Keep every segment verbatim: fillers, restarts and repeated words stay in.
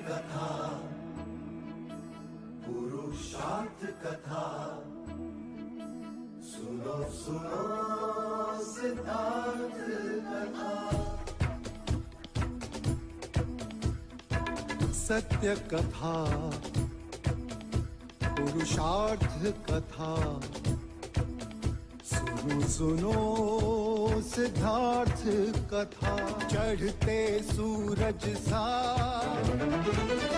कथा, पुरुषार्थ कथा। सुनो, सुनो, सिद्धार्थ कथा। सत्य कथा, पुरुषार्थ कथा। सुनो, सुनो, सिद्धार्थ कथा। चढ़ते सूरज सा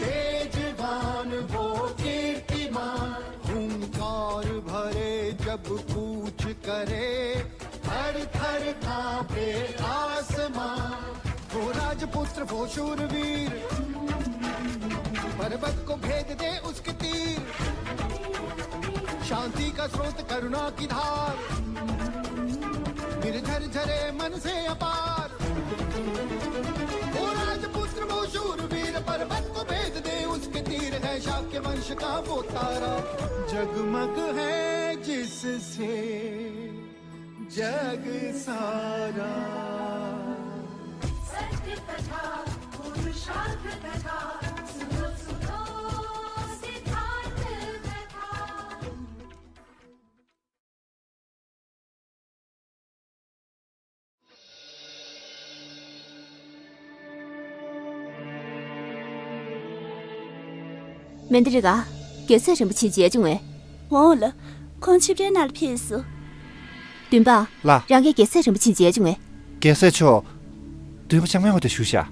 तेजवान वो कीर्तिमान, हुंकार भरे जब कूच करे, थर थर कांपे आसमां। वो राजपुत्र, वो शूरवीर, पर्वत को भेद दे उसके तीर। शांति का स्रोत, करुणा की धार, निर्झर झरे मन से अपार। वो राजपुत्र, वो शूरवीर, पर्वत को भेद दे उसके तीर। है शाक्य वंश का वो तारा, जगमग है जिससे जग सारा। सत्य कथा, पुरुषार्थ कथा, सुनो, सुनो, सिद्धार्थ कथा। མན་དི་རི་ག་རྒྱལ་སྲས་རིན་པོ་ཆེ་མཇལ་བྱུང་ངས། འོང་ལ། ཁོང་ཆིབས་རའི་ནང་ལ་ཕེབས་སོང་། འདུན་པ། ལགས། རང་གིས་རྒྱལ་སྲས་རིན་པོ་ཆེ་མཇལ་བྱུང་ངས། རྒྱལ་སྲས་མཆོག་འདུན་པ་ལྕང་མའི་འོག་ཏུ་བཞུགས་ཤག་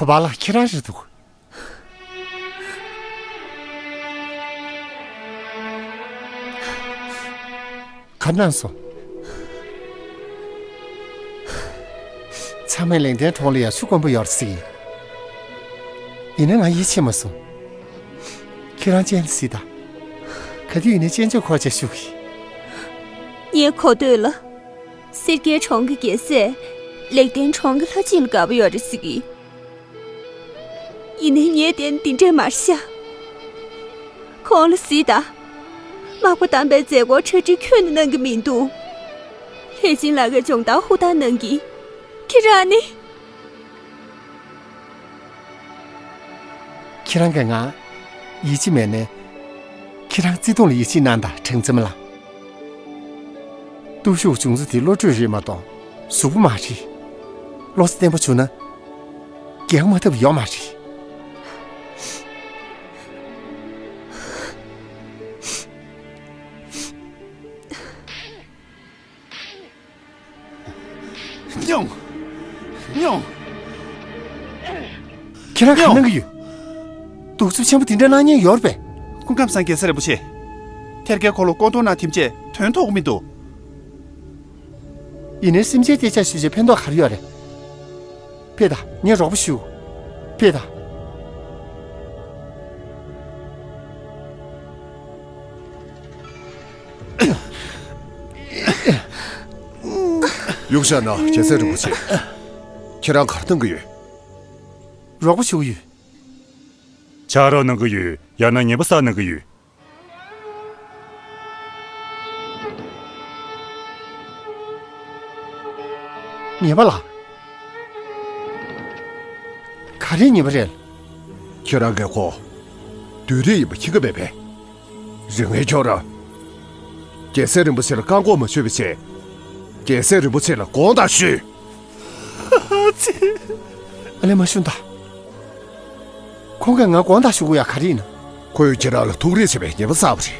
ཁོ་པ་ལགས་ཁྱེད་རང་རེད་འདུག་ག་གནང་སོང་། ཚང་མས་ལེགས་ལྡན་གྲོང་ལ་ཡར་ཆུ་དཀོན་པོ་ཡོད་རེད་ཟེར་གི་ཡིན། ཡིན་ན་ང་ཡིད་ཆེས་མ་སོང་། ཁྱེད་རང་སྤྱན་གཟིགས་དང་། ག་དུས་ཡིན་ནའི་སྤྱན་ཆབ་འཁོར་བྱས་བཞུགས་གི། ངས་གོ་ཐོས་ལ། སེར་སྐྱའི་གྲོང་གི་རྒྱལ་སྲས། ལེགས་ལྡན་གྲོང་གི་ལྷ་གཅིག་ལ་དགའ་པོ་ཡོད་རེད་ཟེར་གི། ཡིན་ནའི་ངས་བལྟས་ན་འདི་འདྲས་མ་རེད་ཤག་ཁོང་ལ་གཟིགས་དང་། མག་པ་བསྡམས་པའི་མཛད་སྒོར་གྲ་སྒྲིག་ཁྱོན་ནས་གནང་གི་མི་འདུག་ལྷས་སྦྱིན་ལགས་ཀྱིས་སྦྱོང་བརྡར་ཧུར་ཐག་གནང་གི། ཁྱེད་རང་ནི། ཁྱེད་རང་གིས་ང་ཡིད་ཆེས་མེད་ནའི། ཁྱེད་རང་བརྩེ་དུང་ལ་ཡིད་ཆེས་གནང་དང་དྲིན་ཆེན་ལ། སྟོབས་ཤུགས་བྱུང་ཚུལ་དེ་བློ་གྲོས་རེད་མ་གཏོགས་གཟུགས་པོ་མ་རེད། བློ་རྩེ་བརྟན་པོ་བྱུང་ན། གེགས་མ་ཐེབས་ཡོད་མ་རེད། སྙོང་། སྙོང་། ཁྱེད་རང་ག་སྙོང་། གནང་གི་ཡོད། གདུག་རྩུབ་ཆེན་པོ་དེ་འདྲ་གནང་མཁན་ཡོད་རེད་པས། སྐུ་ཁམས་བཟང་རྒྱལ་སྲས་རིན་པོ་ཆེ། ཐེར་ཀའི་འཁོར་ལོ་སྐོར་གཏོང་གནང་ཐེངས་གཅིག་དོན་ཐོག་གི་མི་འདུག་ཡིན་ནའི་སེམས་ཅན་ཏེ་ཆ་ཞུ་བྱས་ཕན་ཐོགས་ག་རེ་ཡོད་རེད། ཕེབས་དང་། ངས་རོགས་པ་ཞུ། ཕེབས་དང་། གཡུག་བཞག་ན་རྒྱལ་སྲས་རིན་པོ་ཆེ། ཁྱེད་རང་ག་རེ་གཏོང་གི་ཡོད། རོགས་པ་ཞུ་གི་ཡོད། ཕྱག་རོགས་གནང་གི་ཡོད། ཡང་ན་ཉེས་པ་བསགས་གནང་གི་ཡོད། ཉེས་པ་ལ། ག་རེ་ཉེས་པ་རེད། ཁྱེད་རང་གིས་ཁོ་བདུད་རིགས་ཡིན་པ་མཁྱེན་གྱི་མེད་པས། རིག་ངན་ཁྱོད་རང་། རྒྱལ་སྲས་རིན་པོ་ཆེ་ལ་བཀག་འགོག་མ་བྱས་པའི་ཆེད། རྒྱལ་སྲས་རིན་པོ་ཆེ་ལ་དགོངས་དག་ཞུས། ཨ་ཙི། ཨ་ལས་མ་ཞུ་ད། ཁོང་གིས་ང་དགོངས་དག་ཞུ་དགོས་ཡ་ག་རེ་ཡིན་ན། ཁོས་ཁྱེད་རང་ལ་ཐུགས་རེ་བྱས་པའི་ཉེས་པ་བསགས་པ་རེད།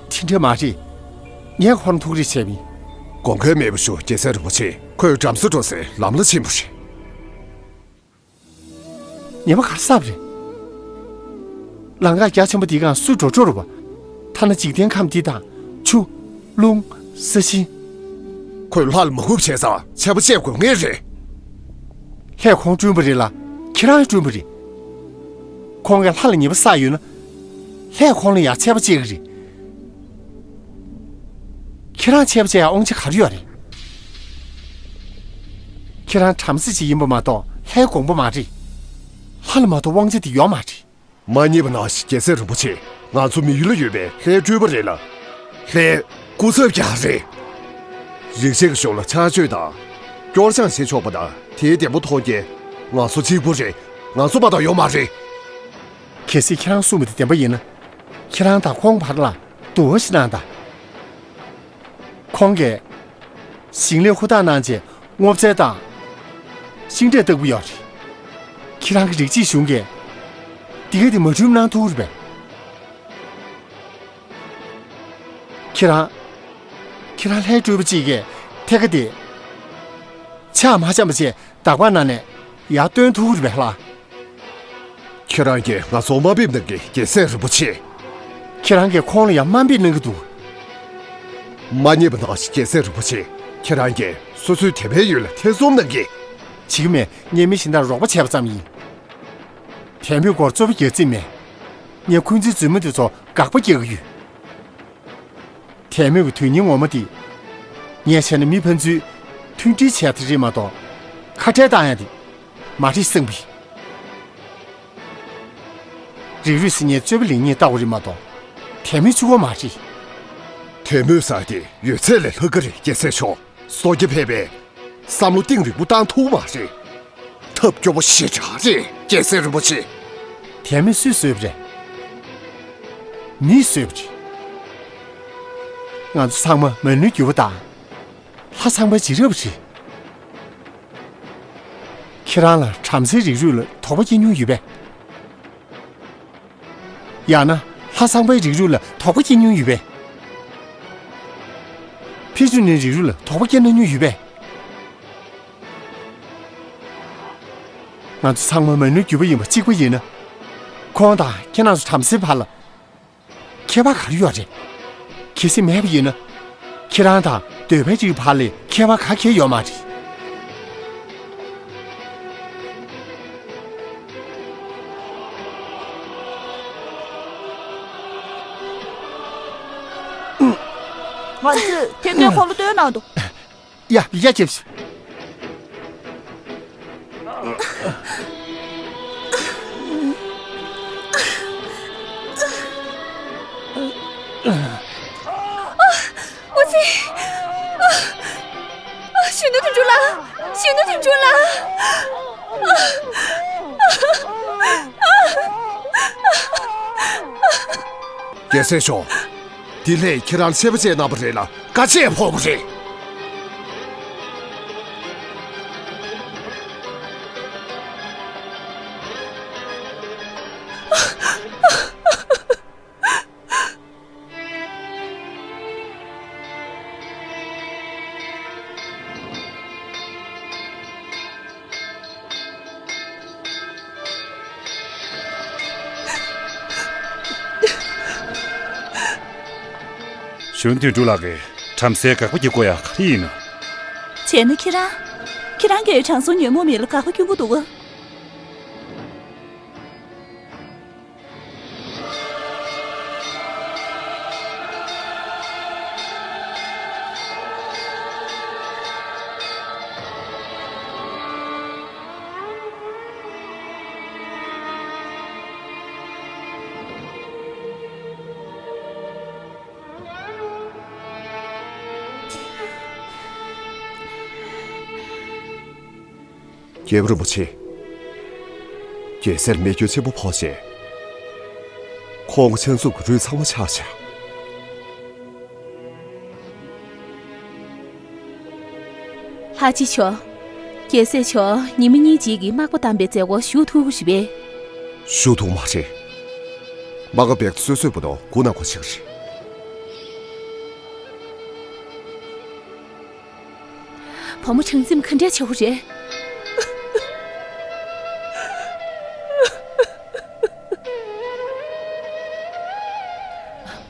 དེ་འདྲ་མ་རེད། ངས་ཁོ་རང་ཐུགས་རེ་བྱས་མིན། དགོངས་འགལ་མེད་པ་ཞུ། རྒྱལ་སྲས་རིན་པོ་ཆེ། ཁོས་བྲམ་ཟེ་འགྲོ་སའི་ལམ་ལ་ཕྱིན་པ་རེད། ཉེས་པ་ག་རེ་བསགས་པ་རེད། ལམ་ཁ་རྒྱ་ཆེན་པོ་འདིའི་སྒང་སུ་འགྲོ་འགྲོ་རུ་བ། ཐ་ན་འཇིག་རྟེན་ཁམས་འདི་དང་ཆུ། རླུང་། ས་ཞིང་། ཁོས་ལྷ་ལ་མ་གུས་བྱས་ཙང་ཆད་པ་བཅད་དགོས་ངེས་རེད། ལྷས་ཁོང་བསྐྲུན་པ་རེད་ལ་ཁྱེད་རང་ཡང་བསྐྲུན་པ་རེད། ཁོང་གིས་ལྷ་ལ་ཉེས་པ་བསགས་ཡོད་ན། ལྷས་ཁོང་ལ་ཡང་ཆད་པ་བཅད་ཀྱི་རེད། ཁྱེད་རང་ཆད་པ་བཅད་ཡ་དབང་ཆ་ག་རེ་ཡོད་རེད། ཁྱེད་རང་བྲམ་ཟེ་ཅིག་ཡིན་པ་མ་གཏོགས་ལྷའི་དགོངས་པ་མ་རེད། ལྷ་ལ་མ་གཏོགས་དབང་ཆ་དེ་ཡོད་མ་རེད། མ་ཉེས་པ་ནང་བཞིན་རྒྱལ་སྲས་རིན་པོ་ཆེ། ང་ཚོ་མི་ཡུལ་ལ་ཡོད་པའི་ལྷའི་སྤྲུལ་པ་རེད་ལ། ལྷའི་སྐུ་ཚབ་ཀྱང་རེད། རིག་བྱེད་ཀྱི་ཞོར་ལ་ཕྱག་མཆོད་དང་། སྐྱོར་སྦྱང་བྱེད་ཆོག་པ་དང་དེའི་བདེ་པོ་མཐོང་རྐྱེན། ང་ཚོ་གཅིག་པུ་རེད། ང་ཚོ་མ་གཏོགས་ཡོད་མ་རེད། གལ་སྲིད་ཁྱེད་རང་གསུངས་པ་དེ་བདེན་པ་ཡིན་ན། ཁྱེད་རང་དང་ཁོང་བར་ལ་འདུ་བ་ཞིག་གནང་དང་། ཁོང་གིས་ཞིང་ལས་ཧུར་ཐག་གནང་རྗེས་སྔོ་ཚལ་དང་ཤིང་འབྲས་ལྟ་བུ་ཡོད་རེད། ཁྱེད་རང་གི་རིགས་གཅིག་གཞུང་གིས་འདི་ག་དེ་མ་བསྐྲུན་གནང་ཐུབ་རེད་པས། ཁྱེད་རང་། ཁྱེད་རང་ལྷའི་སྤྲུལ་པ་གཅིག་གིས་ཐད་ཀ་དེ་ཕྱག་མ་བཅམ་པ་བྱས་འདག་པ་ནང་ནས་ཡར་བཏོན་ཐུབ་རེད་པས་ལགས། ཁྱེད་རང་གིས་ང་ཚོར་དམའ་འབེབས་གནང་གི། རྒྱལ་སྲས་རིན་པོ་ཆེ། ཁྱེད་རང་གིས་ཁོང་ལ་ཡང་དམའ་འབེབས་གནང་གི་འདུག་མ་ཉེས་པ་ནང་བཞིན་རྒྱལ་སྲས་རིན་པོ་ཆེ། ཁྱེད་རང་གིས་སོ་སོའི་དད་པའི་ཡུལ་ལ་ཐེ་ཚོམ་གནང་གི། བྱེད་ཀྱི་མེད། ངས་མི་གཞན་དག་རོགས་པ་བྱས་པ་ཙམ་ཡིན། དད་མོས་སྐོར་རྩོད་པ་རྒྱག་རྩིས་མེད། ངས་འཁོན་འཛིན་རྫུན་མ་འདི་ཚོ་དགག་པ་རྒྱག་གི་ཡོད། དད་མོས་ཀྱི་དོན་སྙིང་ངོ་མ་དེ། ངས་བྱས་ན་མི་ཕན་ཚུན་མཐུན་སྒྲིལ་བྱས་ཏེ་རེད་མ་གཏོགས། ཁ་བྲལ་བཏང་ཡ་དེ་མ་རེད་བསམ་གི། རིགས་རུས་ཟེར་མཁན་རྩོད་པ་ལེན་མཁན་ལྟ་བུ་རེད་མ་གཏོགས། དད་མོས་བྱེད་དགོས་མ་རེད། དད་མོས་ཟེར་དེ་ཡོད་ཚད་ལས་ལྷག་གི་རེད། རྒྱལ་སྲས་མཆོག་སོ་སྐྱེ་ཕལ་པས་བསམ་བློ་གཏིང་རིང་པོ་བཏང་ཐུབ་མ་རེད། ཐབས་སྐྱོ་པོ་ཞེ་དྲག་རེད། རྒྱལ་སྲས་རིན་པོ་ཆེ། དད་མོས་སུས་བཟོས་པ་རེད། མིས་བཟོས་པ་རེད། ང་ཚོ་ཚང་མ་མ་ཎི་བརྒྱུད་པ་དང་། ལྷ་ཚངས་པའི་རྗེས་རབས་རེད། ཁྱེད་རང་ལ་བྲམ་ཟེའི་རིགས་རུས་ལ་དོགས་པ་སྐྱེ་མྱོང་ཡོད་པས། ཡང་ན་ལྷ་ཚངས་པའི་རིགས་རུས་ལ་དོགས་པ་སྐྱེ་མྱོང་ཡོད་པས། ཕི་ཅུ་ནིའི་རིགས་རུས་ལ་དོགས་པ་སྐྱེ་གནང་མྱོང་ཡོད་པས། ང་ཚོ་ཚང་མ་མ་ཎི་བརྒྱུད་པ་ཡིན་པ་གཅིག་པ་ཡིན་ན། ཁོང་དང་ཁྱེད་རང་ཚོ་བྲམ་ཟེའི་བར་ལ་ཁྱད་པར་ག་རེ་ཡོད་རེད། གལ་སྲིད་མེད་པ་ཡིན་ན། ཁྱེད་རང་དང་གདོལ་པའི་རིགས་བར་ལ་ཁྱད་པར་ག་གེ་ཡོད་མ་རེད། ང་ཚོས་ཐེབས་རྩའི་འཁོར་ལོ་བཏོན་གནང་འདུག་ཡ། ཡ། ཁྱེད། འོ་ཙི། གཞོན་ནུ་དོན་གྲུབ་ལགས། གཞོན་ནུ་དོན་གྲུབ་ལགས། རྒྱལ་སྲས་མཆོག་འདི་ལྷས་ཁྱེད་རང་ཆད་པ་བཅད་གནང་བ་རེད་ལ་དཀའ་སྤྱད་ཕོག་པ་རེད། གཞོན་དོན་གྲུབ་ལགས་ཀྱིས་བྲམ་ཟེ་དགག་པ་རྒྱག་དགོས་ཡ་ག་རེ་ཡིན་ནམ། བྱས་ན་ཁྱེད་རང་། ཁྱེད་རང་གིས་དྲང་སྲོང་ཉོན་མོངས་མེད་ལ་དགག་པ་སྐྱོན་གྱི་འདུག་ག་རྒྱལ་པོ་རིན་པོ་ཆེ། རྒྱལ་སྲས་ལ་རྨས་སྐྱོན་ཆེན་པོ་ཕོག་རྗེས། ཁོང་གི་ཕྱག་མཛུབ་ཀྱི་རུས་ཚང་མ་ཆག་ཆག་ལྷ་རྗེ་མཆོག་རྒྱལ་སྲས་མཆོག་ཉི་མ་གཉིས་རྗེས་ཀྱི་མག་པ་བསྡམས་པའི་མཛད་སྒོར་ཞུགས་ཐུབ་ཀྱི་རེད་པས། ཞུགས་ཐུབ་མ་རེད། མ་དགའ་བེག་ཏུ་སོ་སོས་བུ་དོ་སྒུག་གནང་དགོས་ཆགས་རེད། བུ་མོ་གྲངས་འཛིན་ག་འདྲས་ཆེ་བོ་རེད།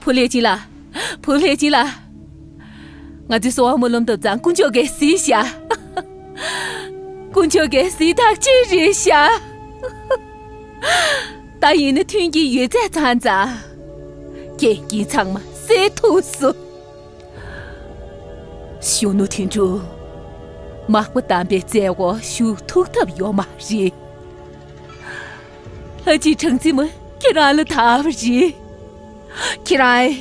བུ་ལྷས་སྦྱིན་ལགས། བུ་ལྷས་སྦྱིན་ལགས། ང་ཚོའི་གསོལ་བ་སྨོན་ལམ་བཏབ་ཙང་དཀོན་མཆོག་གིས་གཟིགས་ཤག་དཀོན་མཆོག་གིས་གཟིགས་ཐག་ཆོད་རེད་ཤག་ད་ཡིན་ན་མཐུན་རྐྱེན་ཡོད་ཚད་ཚང་ཙང་། རྐྱེན་རྐྱེན་ཚང་མ་སེལ་ཐུབ་སོང་། གཞོན་ནུ་དོན་གྲུབ། མག་པ་བསྡམས་པའི་མཛད་སྒོ་ཞུ་ཐུབ་ཐབས་ཡོད་མ་རེད། ལྷ་རྗེ་གྲངས་འཛིན་མ་ཁྱེད་རང་ལ་ཐར་བ་རེད། ཁྱེད་རང་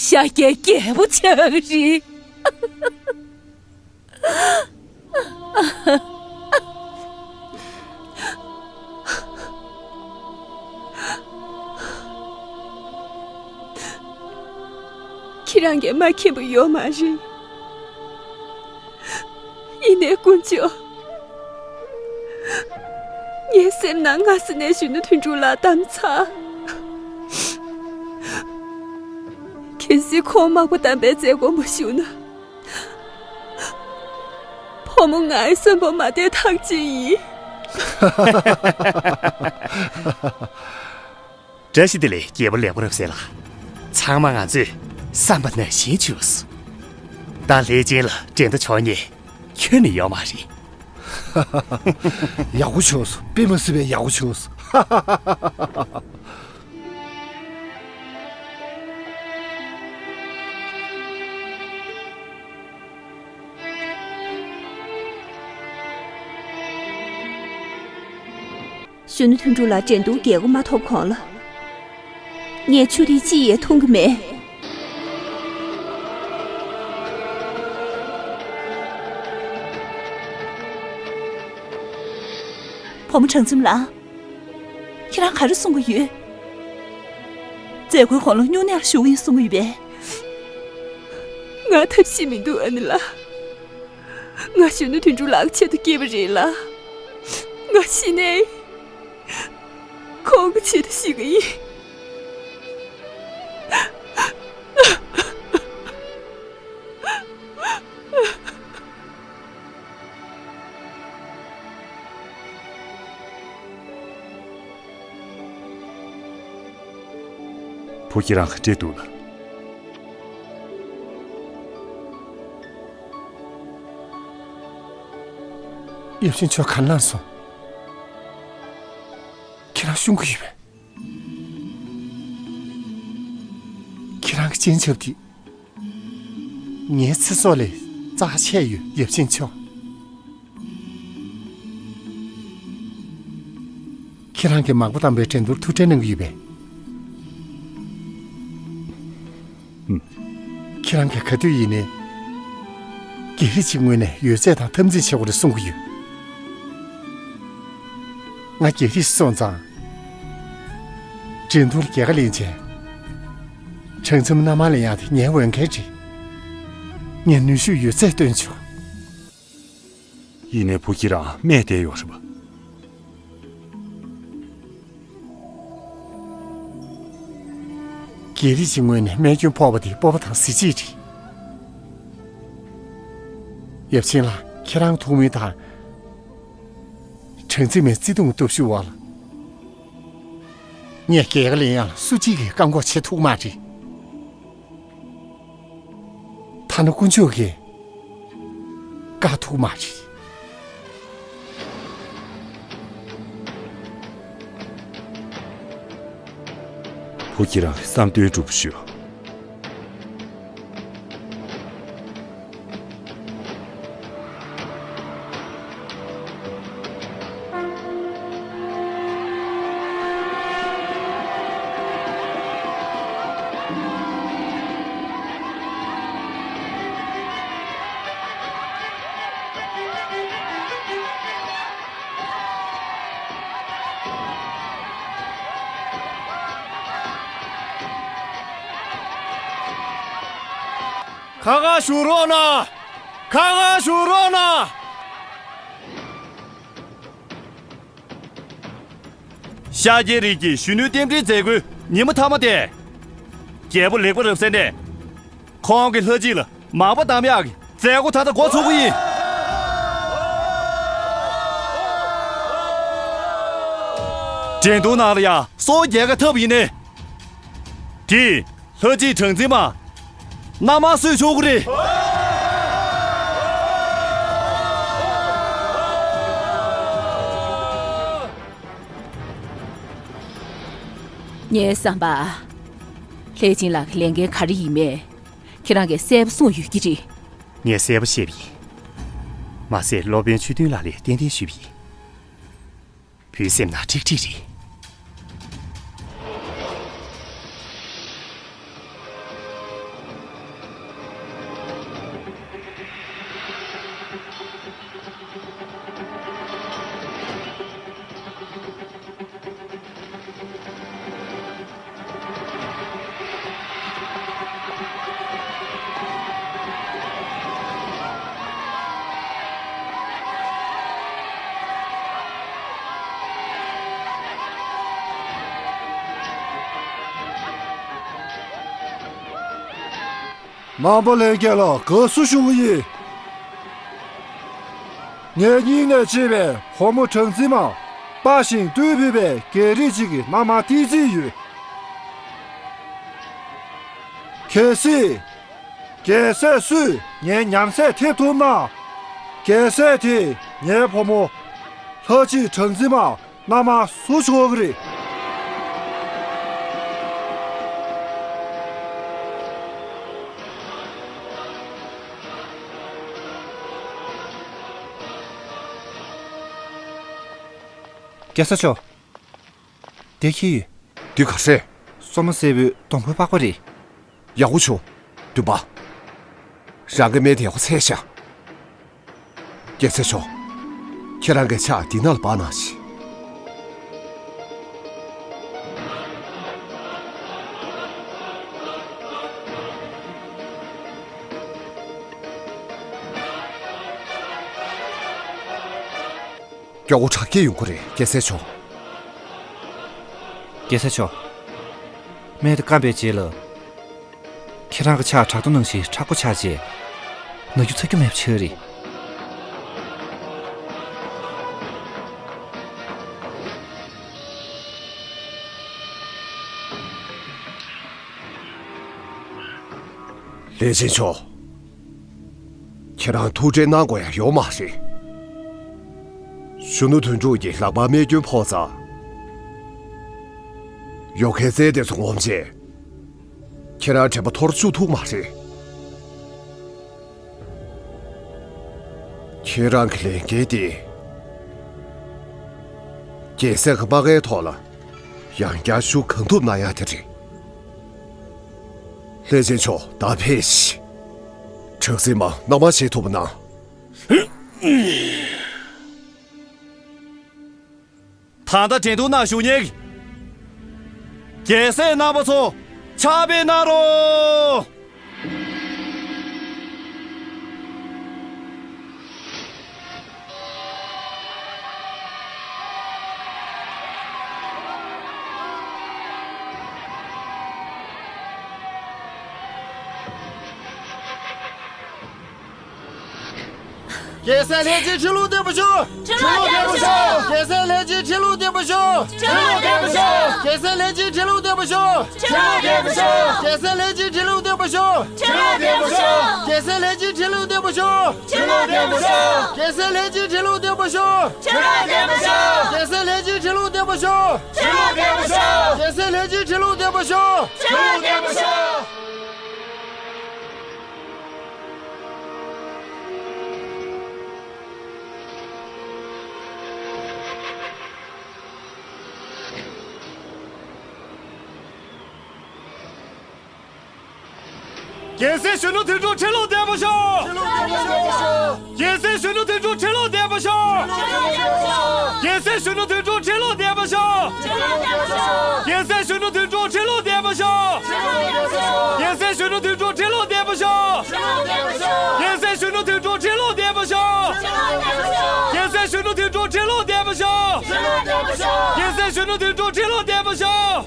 ཤཱཀྱའི་རྒྱལ་པོ་ཆགས་རེད། ཁྱེད་རང་གིས་མ་མཁྱེན་པ་ཡོད་མ་རེད། ཡིན་ནའི་དཀོན་མཆོག་ངའི་སེམས་ནང་སྔ་ས་ནས་གཞོན་ནུ་དོན་གྲུབ་ལགས་བདམས་ཚར། གལ་སྲིད་ཁོང་མག་པ་བསྡམས་པའི་མཛད་སྒོ་མ་ཞུགས་ན། བུ་མོ་ང་ཡི་གསོན་པོ་མ་བསྡད་ཐག་གཅོད་ཡིན། བཀྲ་ཤིས་བདེ་ལེགས། རྒྱལ་པོ་ལེགས་པ་རབ་གསལ་ལགས། ཚང་མ་ང་ཚོས་བསམ་པ་ནང་བཞིན་བྱུང་སོང་། ད་ལྷས་སྦྱིན་ལགས་འགྲན་ཟླ་ཆོག་མཁན་ཁྱོན་ནས་ཡོད་མ་རེད། ཡག་པོ་བྱུང་སོང་། དཔེ་མ་སྲིད་པའི་ཡག་པོ་བྱུང་སོང་། གཞོན་ནུ་དོན་གྲུབ་ལགས་འགྲན་བསྡུར་རྒྱལ་སྒོ་མ་ཐོབ་གོང་ལ། ངས་ཆུ་ཐིགས་གཅིག་ཡང་འཐུང་གི་མེད། བུ་མོ་གྲངས་འཛིན་ལགས། ཁྱེད་རང་ག་རེ་གསུང་གི་ཡོད། མཛད་སྒོའི་གོང་ལ་སྨྱུང་གནས་ལ་ཞུགས་ཡིན་གསུང་གི་ཡོད་པས། ང་ཐབས་ཤེས་མི་འདུག་ཨ་ནེ་ལགས། ང་གཞོན་ནུ་དོན་གྲུབ་ལགས་ཆེད་དུ་སྐྱེས་པ་རེད་ལ། ང་ཤི་ནའི་ཁོང་གི་ཆེད་དུ་ཤི་གི་ཡིན། བུ་ཁྱེད་རང་ག་འདྲས་འདུག་ལགས། ཡབ་ཆེན་མཆོག་ག་ལ་སོང་། ཁྱེད་རང་བཤུམ་གྱི་ཡོད་པས། ཁྱེད་རང་གི་སྤྱན་ཆབ་དེ། ངའི་ཚེ་སྲོག་ལས་རྩ་ཆེ་ཡོད། ཡབ་ཆེན་མཆོག་ཁྱེད་རང་གིས་མག་པ་བསྡམས་པའི་འགྲན་བསྡུར་ཐུགས་ཁྲལ་གནང་གི་ཡོད་པས། ཨུམ། ཁྱེད་རང་གིས་ག་དུས་ཡིན་ནའི། རྒྱལ་རིགས་ཀྱི་ངོས་ནས་ཡོད་ཚད་དང་འཐབ་འཛིང་བྱེད་དགོས་རེད་གསུང་གི་ཡོད། ང་རྒྱལ་རིགས་སོང་ཙང་། འགྲན་བསྡུར་རྒྱལ་ཁ་ལེན་བྱས། གྲངས་འཛིན་མ་མནའ་མ་ལེན་ཡག་དེ་ངའི་འོས་འགན་རེད། ངས་ནུས་ཤུགས་ཡོད་ཚད་བཏོན་ཆོག་ཡིན་ནའི་བུ་ཁྱེད་རང་རྨས་བསྡད་ཡོད་རེད་པ། རྒྱལ་རིགས་ཀྱི་ངོས་ནས་རྨས་སྐྱོན་ཕོག་པ་དེ་སྤོབས་པ་དང་གཟི་བརྗིད་རེད། ཡབ་ཆེན་ལགས། ཁྱེད་རང་ཐུགས་སྨོན་དང་། གྲངས་འཛིན་མའི་བརྩེ་དུང་སྟོབས་ཤུགས་འོག་ལ། ངས་རྒྱལ་ཁ་ལེན་ཡག་ལ་སུ་གཅིག་གིས་བཀག་འགོག་བྱེད་ཐུབ་མ་རེད། ཐ་ན་དཀོན་མཆོག་གིས་བཀག་ཐུབ་མ་རེད། བུ་ཁྱེད་རང་གི་བསམ་དོན་འགྲུབ་པ་ཞུ། ཁ་ཁ་བཞུགས་རོགས་གནང་། ཁ་ཁ་བཞུགས་རོགས་གནང་། ཤཱཀྱའི་རིགས་ཀྱི་གཞོན་ནུའི་རྟེན་འབྲེལ་མཛད་སྒོའི་ཉི་མ་མཐའ་མ་སྟེ། རྒྱལ་པོ་ལེགས་པ་རབ་གསལ་ནས། ཁོང་གི་ལྷ་རྗེ་ལ་མག་པ་བསྡམ་ཡག་གི་མཛད་སྒོ་ད་ལྟ་འགོ་ཚུགས་ཀྱི་ཡིན། འགྲན་བསྡུར་ནང་ལ་ཡང་སོ་རྒྱལ་ཁ་འཐབ་ཡིན་ནའི། དེས་ལྷ་རྗེ་གྲངས་འཛིན་མ་མནའ་མ་གསོད་ཆོག་གི་རེད། ངའི་བསམ་པ། ལྷས་སྦྱིན་ལགས་ཀྱི་ལས་འགན་ག་རེ་ཡིན་མིན། ཁྱེད་རང་གིས་གསལ་པོ་གསུངས་ཡོད་ཀྱི་རེད། ངས་གསལ་པོ་བཤད་པ་ཡིན། མ་ཟད་སློབ་དཔོན་ཆོས་སྟོན་ལགས་ལ་ཏན་ཏན་ཞུས་པ་ཡིན། བུའི་སེམས་ནང་ཁྲིག་ཁྲིག་རེད། རྣམ་པ་ལྷན་རྒྱས་ལ་དགའ་བསུ་ཞུ་གི་ཡིན། ངའི་སྙིང་ནས་གཅེས་པའི་བུ་མོ་གྲངས་འཛིན་མ་དཔའ་ཞིང་རྟུལ་ཕོད་པའི་རྒྱལ་རིགས་ཅིག་གི་མནའ་མར་བསྟེན་རྩིས་ཡོད། གལ་སྲིད། རྒྱལ་སྲས་སུས་ངའི་ཉམས་སད་ཐེབས་ཐུབ་ན། རྒྱལ་སྲས་དེས་ངའི་བུ་མོ་ལྷ་གཅིག་གྲངས་འཛིན་མ་མནའ་མར་བསུ་ཆོག་གི་རེད། རྒྱལ་ས་མཆོག་དེ་ཁྱེར་ཡོད། འདི་ག་རེད། སོ་མ་སེར་པོའི་སྡོང་པོའི་པགས་པ་རེད། ཡག་པོ་བྱུང་། འདུན་པ། རང་གི་སྨན་དེ་ཡག་པོ་འཚོལ་ཤག་རྒྱལ་སྲས་མཆོག་ཁྱེད་རང་གི་ཕྱག་འདི་ནང་ལ་འབག་གནང་ཞིག་མགྱོགས་པོ་དྲག་སྐྱེད་ཡོང་གི་རེད། རྒྱལ་སྲས་མཆོག་རྒྱལ་སྲས་མཆོག་སྨན་དེ་སྐམ་པའི་རྗེས་ལ། ཁྱེད་རང་གི་ཕྱག་བྲག་རྡོ་ནང་བཞིན་མཁྲེགས་པོ་ཆགས་རྗེས། ན་རྒྱུ་ཚ་རྒྱུ་མེད་པ་ཆགས་རེད། ལས་ཅན་མཆོག་ཁྱེད་རང་ཐུགས་ཁྲལ་གནང་དགོས་ཡ་ཡོད་མ་རེད། གཞོན་ནུ་དོན་གྲུབ་ཀྱི་ལག་པར་རྨས་སྐྱོན་ཕོག་ཙང་། ཡོ་གའི་རྩལ་དེ་ཚོ་ངོམ་བྱས། ཁྱེད་རང་དྲན་པ་འཐོར་བཅུག་ཐུབ་མ་རེད། ཁྱེད་རང་གི་ལས་འགན་དེ། རྒྱལ་སྲས་ཀྱི་དམག་སྒར་ཐོག་ལ་ཡང་བསྐྱར་ཞུ་གང་ཐུབ་གནང་ཡ་དེ་རེད། ལྷས་བྱིན་མཆོག་ད་ཕེབས་ཤིག་གྲངས་འཛིན་མ་མནའ་མ་བྱེད་ཐུབ་པ་གནང་། ད་ལྟ་འགྲན་བསྡུར་ནང་ཞུགས་མཁན་རྒྱལ་སྲས་རྣམ་པ་ཚོ་ཕྱག་དཔེ་གནང་རོགས། རྒྱལ་སྲས་ལྷས་བྱིན་ཁྲི་ལོ་བརྟན་པོ་ཤོག་ཁྲི་ལོ་བརྟན་པོ་ཤོག་རྒྱལ་སྲས་ལྷས་བྱིན་ཁྲི་ལོ་བརྟན་པོ་ཤོག་ཁྲི་ལོ་བརྟན་པོ་ཤོག་རྒྱལ་སྲས་ལྷས་བྱིན་ཁྲི་ལོ་བརྟན་པོ་ཤོག་ཁྲི་ལོ་བརྟན་པོ་ཤོག་རྒྱལ་སྲས་ལྷས་བྱིན་ཁྲི་ལོ་བརྟན་པོ་ཤོག་ཁྲི་ལོ་བརྟན་པོ་ཤོག་རྒྱལ་སྲས་ལྷས་བྱིན་ཁྲི་ལོ་བརྟན་པོ་ཤོག་ཁྲི་ལོ་བརྟན་པོ་ཤོག་རྒྱལ་སྲས་ལྷས་བྱིན་ཁྲི་ལོ་བརྟན་པོ་ཤོག་ཁྲི་ལོ་བརྟན་པོ་ཤོག་རྒྱལ་སྲས་ལྷས་བྱིན་ཁྲི་ལོ་བརྟན་པོ་ཤོག་ཁྲི་ལོ་བརྟན་པོ་ཤོག་རྒྱལ་སྲས་ལྷས་བྱིན་ཁྲི་ལོ་བརྟན་པོ་ཤོག་ཁྲི་ལོ་བརྟན་པོ་ཤོག་རྒྱལ་སྲས་གཞོན་ནུ་དོན་གྲུབ་ཁྲི་ལོ་བརྟན་པོ་ཤོག་རྒྱལ་སྲས་གཞོན་ནུ་དོན་གྲུབ་ཁྲི་ལོ་བརྟན་པོ་ཤོག་རྒྱལ་སྲས་གཞོན་ནུ་དོན་གྲུབ་ཁྲི་ལོ་བརྟན་པོ་ཤོག་རྒྱལ་སྲས་གཞོན་ནུ་དོན་གྲུབ་ཁྲི་ལོ་བརྟན་པོ་ཤོག་རྒྱལ་སྲས་གཞོན་ནུ་དོན་གྲུབ་ཁྲི་ལོ་བརྟན་པོ་ཤོག་རྒྱལ་སྲས་གཞོན་ནུ་དོན་གྲུབ་ཁྲི་ལོ་བརྟན་པོ་ཤོག་རྒྱལ་སྲས་གཞོན་ནུ་དོན་གྲུབ་ཁྲི་ལོ་བརྟན་པོ་ཤོག་རྒྱལ་སྲས་གཞོན་ནུ་དོན་གྲུབ་ཁྲི་ལོ་བརྟན་པོ་ཤོག་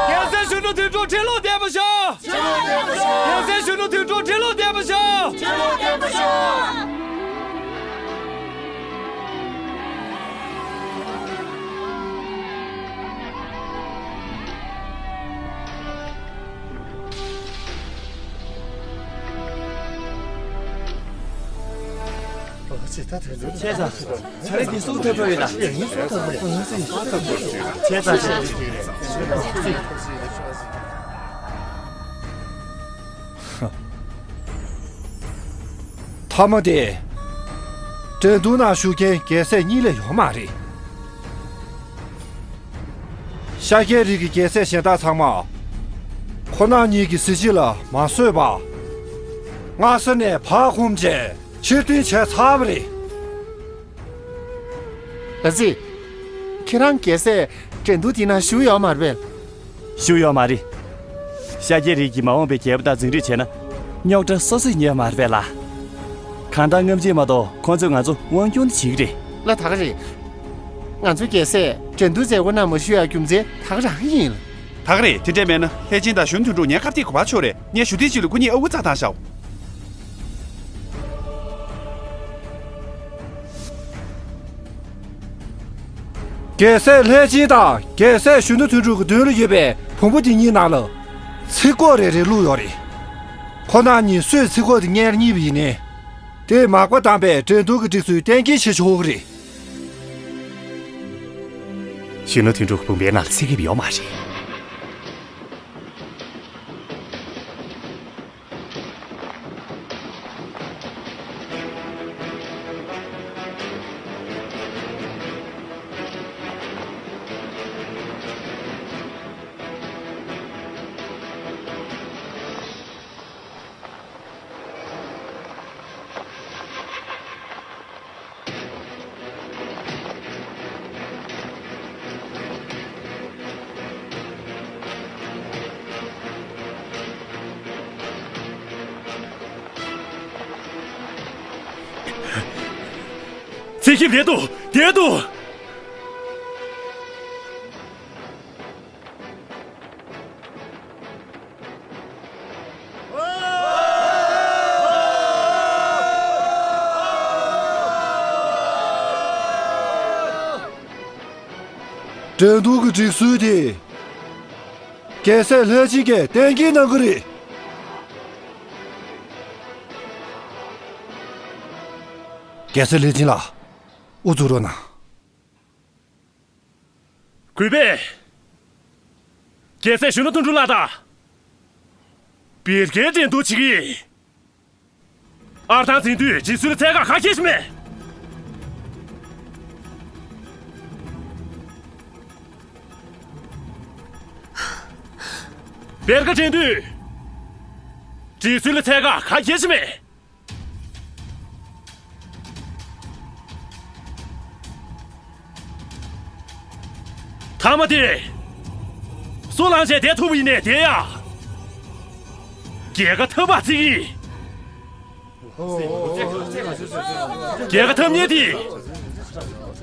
རྒྱལ་སྲས་གཞོན་ནུ་དོན་གྲུབ་ཁྲི་ལོ་བརྟན་པོ་ཤོག་རྒྱལ་སྲས་གཞོན་ནུ་དོན་གྲུབ་ཁྲི་ལོ་བརྟན་པོ་ཤོག་ཁྲི་ལོ་བརྟན་པོ་ཤོག་ཆེ་ཚ། ཚ་རེ་འདི་སུ་ཐོབ་ཐོབ་ཡོད་ན། ཆེ་ཚ་ཆེ། མཐའ་མ་དེ། འགྲན་བསྡུར་ནང་ཞུགས་མཁན་རྒྱལ་སྲས་གཉིས་ལས་ཡོད་མ་རེད། ཤཱཀྱའི་རིགས་ཀྱི་རྒྱལ་སྲས་གཞན་དག་ཚང་མ། ཁོ་རང་གཉིས་ཀྱི་གཟི་བརྗིད་ལ་མ་བཟོད་པ། སྔ་ས་ནས་བག་འཁུམས་བྱས་ཕྱིར་འཐེན་བྱས་ཚར་བ་རེད། ལ་རྩེ། ཁྱེད་རང་རྒྱལ་སྲས་འགྲན་བསྡུར་འདི་ན་ཞུགས་ཡོད་མ་རེད་པས། ཞུགས་ཡོད་མ་རེད། ཤཱཀྱའི་རིགས་ཀྱིས་མ་འོངས་པའི་རྒྱལ་པོ་དང་འཛིང་རེས་བྱས་ན། རྙོག་དྲ་སོ་སོས་ཉོས་མ་རེད་པས་ལ། གང་ལྟར་སྔ་ཕྱི་མ་གཏོགས་ཁོང་ཚོས་ང་ཚོ་དབང་སྒྱུར་བྱེད་ཀྱི་རེད། ལ་ད་ག་རེད། ང་ཚོའི་རྒྱལ་སྲས་འགྲན་བསྡུར་མཛད་སྒོ་ནང་མ་ཞུགས་ཡག་རྒྱུ་མཚན་ད་ག་རང་ཡིན་ལ། ད་ག་རེད། དེ་འདྲས་མེད་ན་ལྷས་སྦྱིན་དང་གཞོན་ནུ་དོན་གྲུབ་ངའི་ཁ་གཏད་དགོས་པ་ཆོག་རེད། ངས་ཞུ་དེ་ཅིག་ལ་ཁོ་གཉིས་ཨ་ཝུ་རྩ་དང་ཤའོ། རྒྱལ་སྲས་ལྷས་སྦྱིན་དང་རྒྱལ་སྲས་གཞོན་ནུ་དོན་གྲུབ་ཀྱི་མདུན་ལ་ཡོད་པའི་བུ་མོ་དེ་གཉིས་ནང་ལ་ཚིག་གོ་རེ་རེ་བླུགས་ཡོད་རེད། ཁོ་རང་གཉིས་སུས་ཚིག་གོ་དེ་སྔོན་ལ་རྙེད་པ་ཡིན་ནའི། དེས་མག་པ་བསྡམས་པའི་འགྲན་བསྡུར་གྱི་སྒྲིག་སྲོལ་གཏན་འཁེལ་བྱེད་ཆོག་གི་རེད། གཞོན་ནུ་དོན་གྲུབ་ཀྱི་བུམ་པའི་ནང་ལ་ཚིག་རྒྱབ་ཡོད་མ་རེད། ཚེ་ཞིབ་བསྡད་འདུག་བསྡད་འདུག་འགྲན་བསྡུར་གྱི་སྒྲིག་སྲོལ་དེ། རྒྱལ་སྲས་ལྷས་སྦྱིན་གྱིས་གཏན་འཁེལ་གནང་གི་རེད། རྒྱལ་སྲས་ལྷས་སྦྱིན་ལགས། ཨུ་ཚུགས་རོགས་གནང་། གུས་པས། རྒྱལ་སྲས་གཞོན་ནུ་དོན་གྲུབ་ལགས་དང་། བེར་ཀའི་འགྲན་བསྡུར་བྱེད་ཀྱི་ཡིན། ཨར་ཐང་འཛིན་དུས་སྒྲིག་སྲོལ་ལ་འཚོལ་སྒང་ཁ་ཁྱེར་ཞིག་མེད། བེར་ཀ་འགྲན་དུས་སྒྲིག་སྲོལ་ལ་འཚོལ་སྒང་ཁ་ཁྱེར་ཞིག་མེད། མཐའ་མ་དེ། སུ་ལངས་བྱས་བསྡད་ཐུབ་པ་ཡིན་ནའི་བསྡད་ཡ། རྒྱལ་ཁ་ཐོབ་པ་ཅིག་ཡིན། རྒྱལ་ཁ་ཐོབ་མཁན་དེ།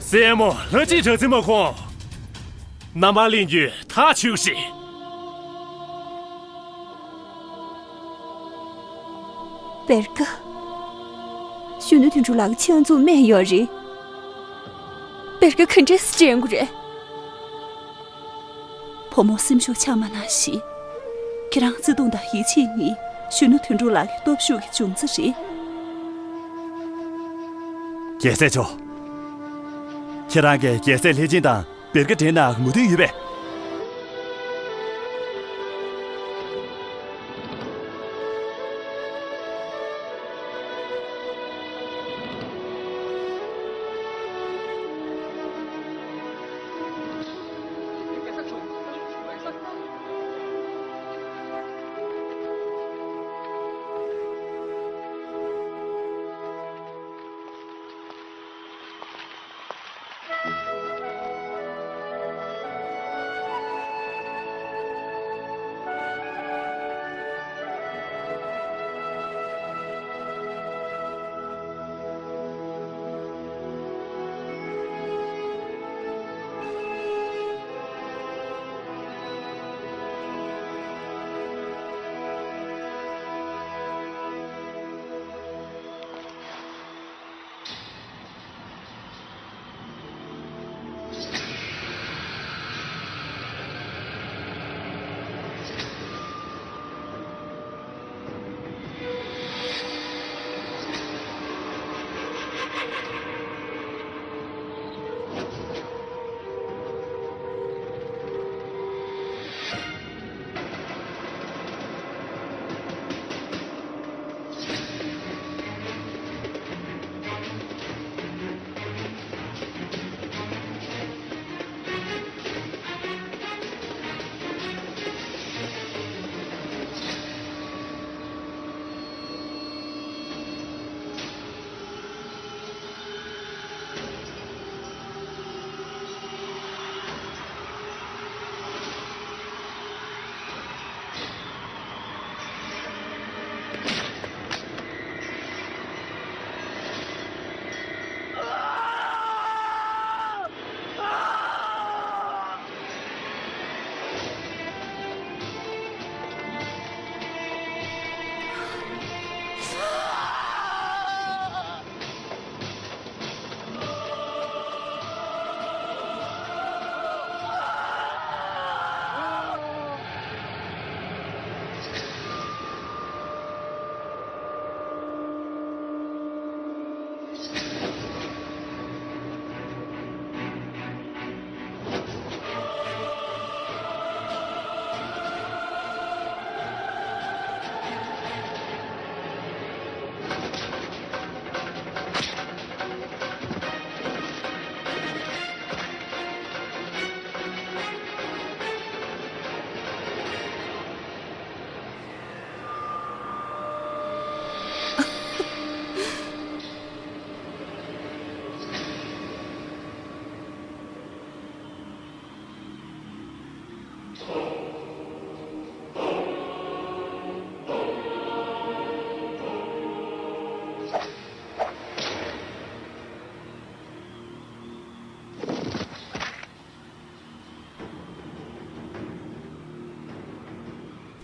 སྲས་མོ་ལྷ་གཅིག་གྲགས་འཛིན་མ་ཁོང་། རྣམ་པར་ལེན་རྒྱུ་ཐག་ཆོད་ཀྱི་རེད། བེར་ཀ་གཞོན་ནུ་དོན་གྲུབ་ལགས་ཀྱི་ཕྱི་ཡོང་འཛུགས་སྨྲས་ཡོད་རེད། བེར་ཀ་ག་འདྲས་སེ་དྲན་དགོས་རེད། བུ་མོ་སེམས་ཤུགས་ཆག་མ་གནང་ཞིག་ཁྱེད་རང་བརྩེ་དུང་དང་ཡིད་ཆེས་ནི་གཞོན་ནུ་དོན་གྲུབ་ལགས་ཀྱི་སྟོབས་ཤུགས་ཀྱི་འབྱུང་རྩ་རེད། རྒྱལ་སྲས་མཆོག་ཁྱེད་རང་གིས་རྒྱལ་སྲས་ལྷས་སྦྱིན་དང་བེར་ཀ་འགྲན་ནའང་མོས་མཐུན་ཡོད་པས།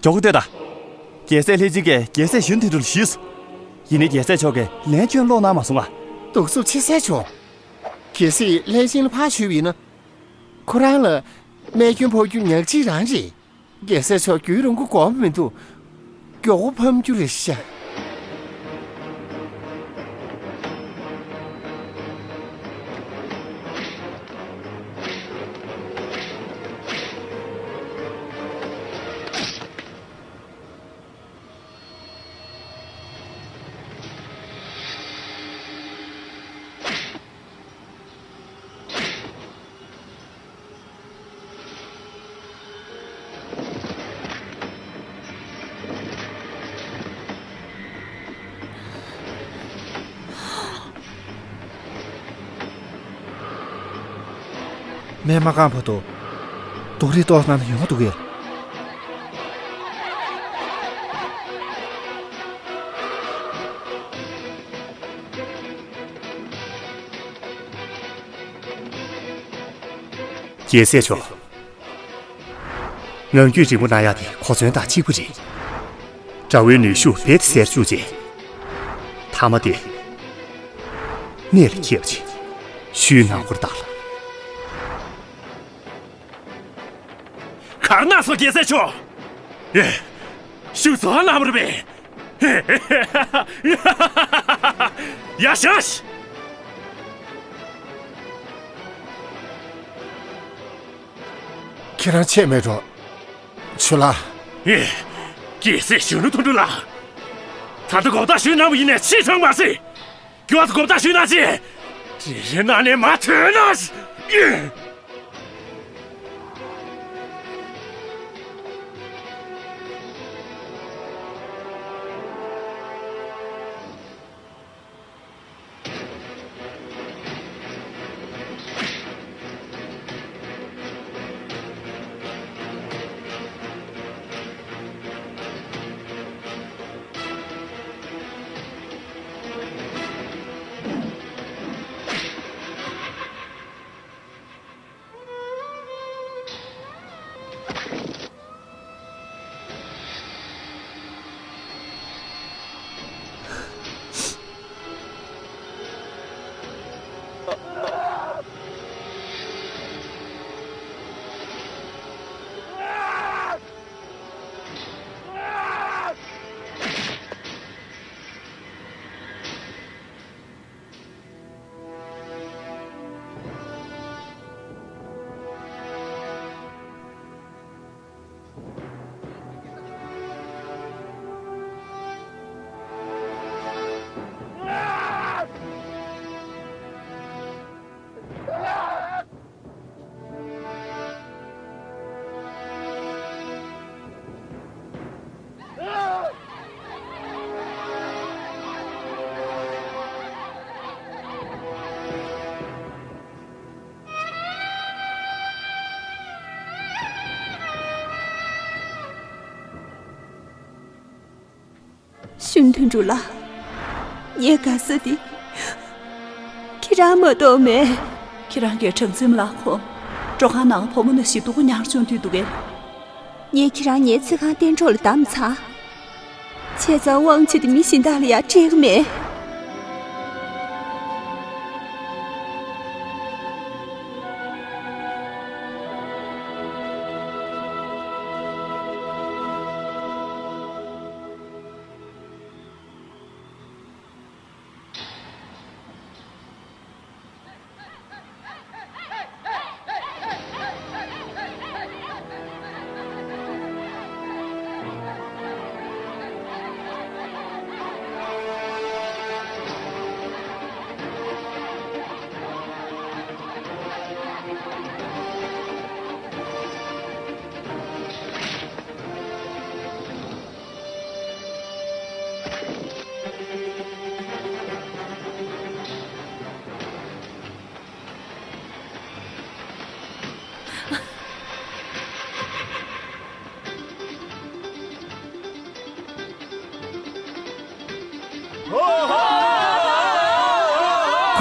མགྱོགས་པོ་ལྟོས་དང་། རྒྱལ་སྲས་ལྷས་བྱིན་གྱིས་རྒྱལ་སྲས་གཞོན་དོན་གྲུབ་ལ་ཞུས་སོང་། ཡིན་ནའི་རྒྱལ་སྲས་མཆོག་གིས་ལན་ཁྱོན་སློག་གནང་མ་སོང་ང་། གདུག་རྩུབ་ཆེ་ས་ཆུང་། གལ་སྲིད་ལྷས་བྱིན་ལ་ཕར་ཞུས་པ་ཡིན་ན། ཁོ་རང་ལ་རྨས་སྐྱོན་ཕོག་རྒྱུ་ཉག་གཅིག་རང་རེད། རྒྱལ་སྲས་མཆོག་རྒྱུན་རིང་པོ་འགོར་མི་འདུག་མགྱོགས་པོ་ཕམ་རྒྱུ་རེད་ཤག་སྨན་མ་བཀང་བར་དུ་རྡོག་རིལ་གཏོར་གནང་ན་ཡོང་འདུག་གས། རྒྱལ་སྲས་མཆོག་ངང་རྒྱུད་རིང་པོ་གནང་ཡག་དེ་གོ་མཚོན་དང་གཅིག་པ་རེད། དགྲ་བོའི་ནུས་ཤུགས་རྦད་དེ་ཟད་བཅུག་རྗེས། མཐའ་མ་དེ་གནད་ལ་འཁེལ་བ་ཅིག་ཞུས་གནང་དགོས་རེད་ད། ག་རེ་གནང་སོང་རྒྱལ་སྲས་མཆོག་ཨེ། ཤུགས་རྫོགས་གནང་བ་རེད་པས། ཡར་བཞེངས། ཁྱེད་རང་ཆད་མེད་འགྲོ། ཆུ་ལགས། ཨེ། རྒྱལ་སྲས་གཞོན་ནུ་དོན་གྲུབ་ལགས། ད་ལྟ་གོ་བརྡ་ཞུས་གནང་བ་ཡིན་ནའི་ཕྱིར་འབྲང་མ་བྱེད། མགྱོགས་སུ་གོ་བརྡ་ཞུས་གནང་ཞིག་རེ་རེ་གནང་ནས་མ་ཐོན་ན། ཨེ། གཞོན་དོན་གྲུབ་ལགས། ངའི་དགའ་ས་འདི་ཁྱེད་རང་མ་གཏོགས་མེད། ཁྱེད་རང་གིས་གྲངས་འཛིན་མ་ལགས་ཁོ་སྤྲོ་ཁང་ནང་བུ་མོ་ནང་བཞིན་སྡུག་པོ་མྱངས་བྱུང་དུས་འདུག་གས། ངས་ཁྱེད་རང་ངའི་ཚིག་རྐང་སྟེང་འཕྲོ་ལ་བསྡམས་ཚར། བྱས་ཙང་དབང་ཆེ་དེ་མི་གཞན་དག་ལ་ཡང་སྤྲད་ཀྱི་མེད།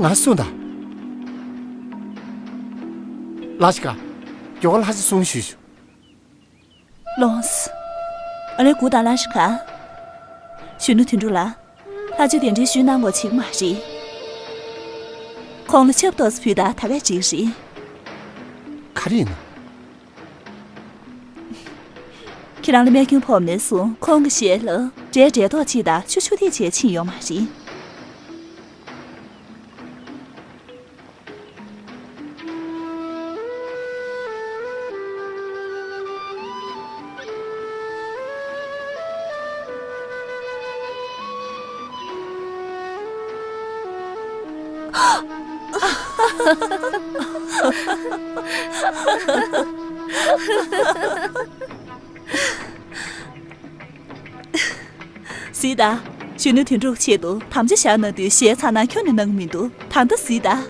ང་གསུངས་དང་། ལ་ཤི་ཀ། མགྱོགས་ལ་ཤི་གསུང་ཞུས་ཞུ། ལོངས། ཨ་ལེ་གུ་དང་ལ་ཤི་ཀ། གཞོན་ནུ་དོན་གྲུབ་ལགས། ལྷ་ཆོས་གདན་འདྲེན་ཞུས་གནང་དགོས་བྱེད་ཀྱི་མ་རེད། ཁོང་ལ་ཆབ་ཏོག་ཙམ་ཕུལ་དང་ད་གས་འགྲིག་རེད། ག་རེ་ཡིན་ན། ཁྱེད་རང་ལ་རྨས་སྐྱོན་ཕོག་ནས་བཟུང་ཁོང་གི་ཞལ་ལ་འབྲས་འབྲས་ཏོག་ཅིག་དང་ཆུ་ཆུ་ཐིགས་ཅིག་ཕྱིན་ཡོད་མ་རེད། གཟིགས་དང་། གཞོན་ནུ་དོན་གྲུབ་ཆེད་དུ་དམ་བཅའ་བཞག་གནང་དུས་ཞལ་ཚ་ན་ཁྱོན་ནས་གནང་གི་མི་འདུག་ད་ལྟ་གཟིགས་དང་།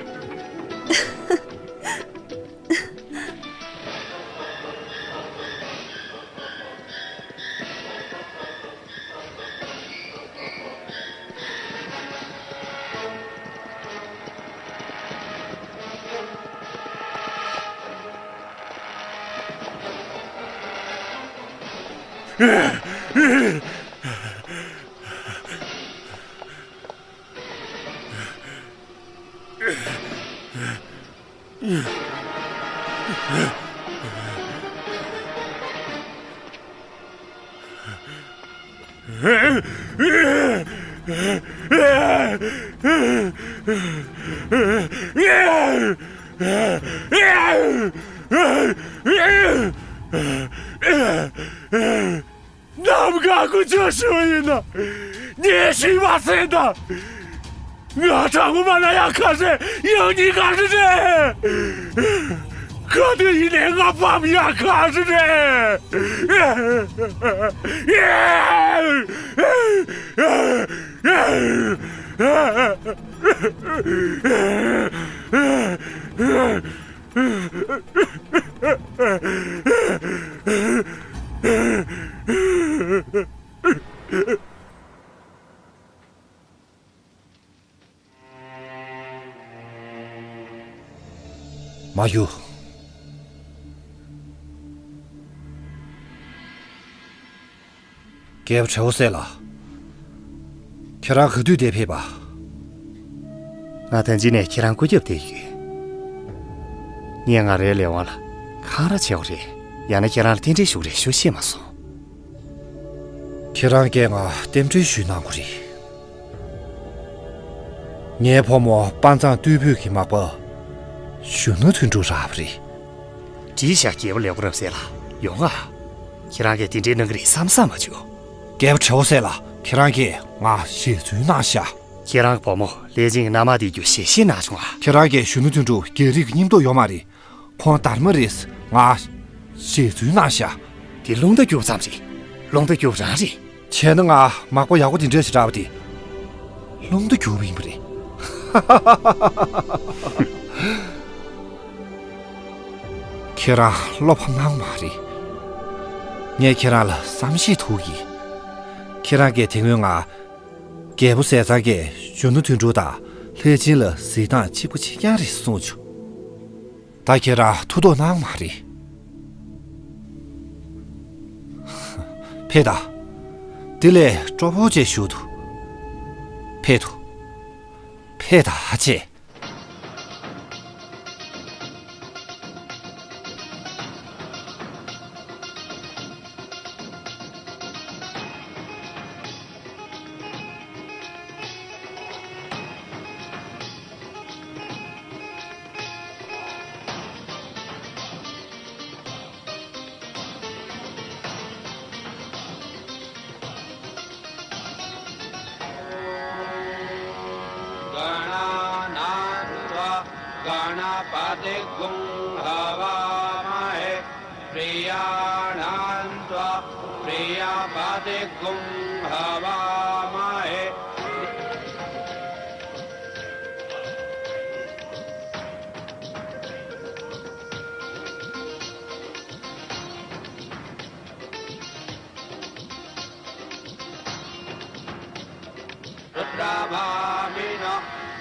ནམ་མཁའ་ཀུ་ཅོ་ཞུ་ཡིན་ན་ཉེ་ཞིག་མ་ཟེར་ད། ང་དྲང་མོ་མ་ན་ཡག་ཁ་ཟེར་ཡང་ཉིན་ག་ཟེར་ཟེར། ག་དུས་ཡིན་ནའི་ང་ཕམ་ཡག་ཁ་ཟེར་ཟེར། མ་གཞུ། རྒྱལ་པོ་དྲེའུ་སེ་ལགས། ཁྱེད་རང་ག་དུས་འདིར་ཕེབས་པ། ང་ད་གིན་ནས་ཁྱེད་རང་སྐུ་རྒྱབ་བསྡད་ཡོད། ངས་ང་རའི་ལས་དབང་ལ་འཁང་ར་བྱས་པ་རེད། ཡང་ན་ཁྱེད་རང་ལ་རྟེན་འབྲེལ་ཞུ་རེ་ཞུ་ཤེས་མ་སོང་། ཁྱེད་རང་གིས་ང་རྟེན་འབྲེལ་ཞུས་གནང་དགོས་རེད། ངའི་ཕོ་མོ་དཔའ་མཛངས་རྟུལ་ཕོད་ཀྱི་མག་པ་གཞོན་ནུ་དོན་གྲུབ་རག་པ་རེད། འགྲིག་ཤག་རྒྱལ་པོ་ལེགས་པོ་རབ་གསལ་ལགས། ཡོང་ང་། ཁྱེད་རང་གིས་དེ་འདྲའི་གནང་གི་རེད་བསམ་བསམ་མ་བྱུང་། རྒྱལ་པོ་དྲེའུ་སེ་ལགས། ཁྱེད་རང་གིས་ང་ཞལ་རྫུན་གནང་ཤག་ཁྱེད་རང་གི་བུ་མོ་ལྷས་བྱིན་གྱི་མནའ་མ་དེ་རྒྱུ་ཞལ་བཞེས་གནང་བྱུང་ང་། ཁྱེད་རང་གིས་གཞོན་ནུ་དོན་གྲུབ་རྒྱལ་རིགས་ཀྱི་སྙིང་སྟོབས་ཡོད་མ་རེད། ཁོང་སྡར་མ་རེད། ང་ཞལ་རྫུན་གནང་ཤག་དེ་རླུང་རྟ་རྒྱུག་ཙམ་རེད། རླུང་རྟ་རྒྱུག་རང་རེད། བྱས་ན་ང་མག་པ་ཡག་པོ་དེ་འདྲ་ཞིག་རག་པ་དེ་རླུང་རྟ་རྒྱུག་པ་ཡིན་པ་རེད། ཁྱེད་རང་བློ་ཕམ་གནང་མ་རེད། ངས་ཁྱེད་རང་ལ་བསམ་ཤེས་ཐུག་གི། ཁྱེད་རང་གིས་དེ་སྔོན་ང་རྒྱལ་པོ་ཟས་གཙང་གིས་གཞོན་ནུ་དོན་གྲུབ་དང་ལྷས་བྱིན་ལ་གཟིགས་སྟངས་གཅིག་པ་གཅིག་རྐྱང་རེད་གསུངས་བྱུང་། ད་ཁྱེད་རང་ཐུགས་དོགས་གནང་མ་རེད། ཕེབས་དང་། དེ་ལས་སྤྲོ་པོ་བྱས་བཞུགས་དང་། ཕེབས་དང་། ཕེབས་དང་བྱས། गणानां त्वा गणपतिं गुं हवामहे। प्रियाणां त्वा प्रियपतिं गुं हवामहे। उत्तराभामिन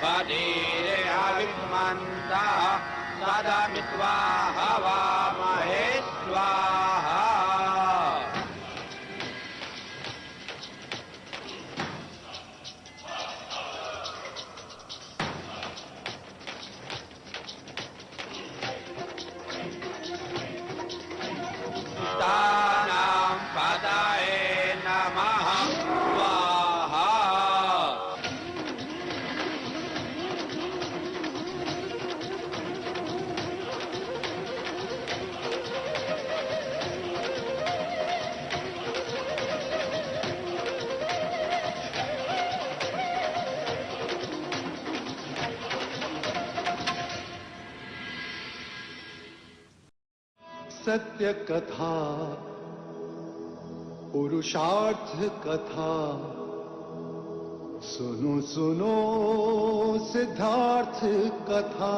पतिरे हविमन्तः सदमित्वा हवामहे स्वाहा। तानां पतये नमः स्वाहा। सत्य कथा, पुरुषार्थ कथा, सुनो सुनो सिद्धार्थ कथा।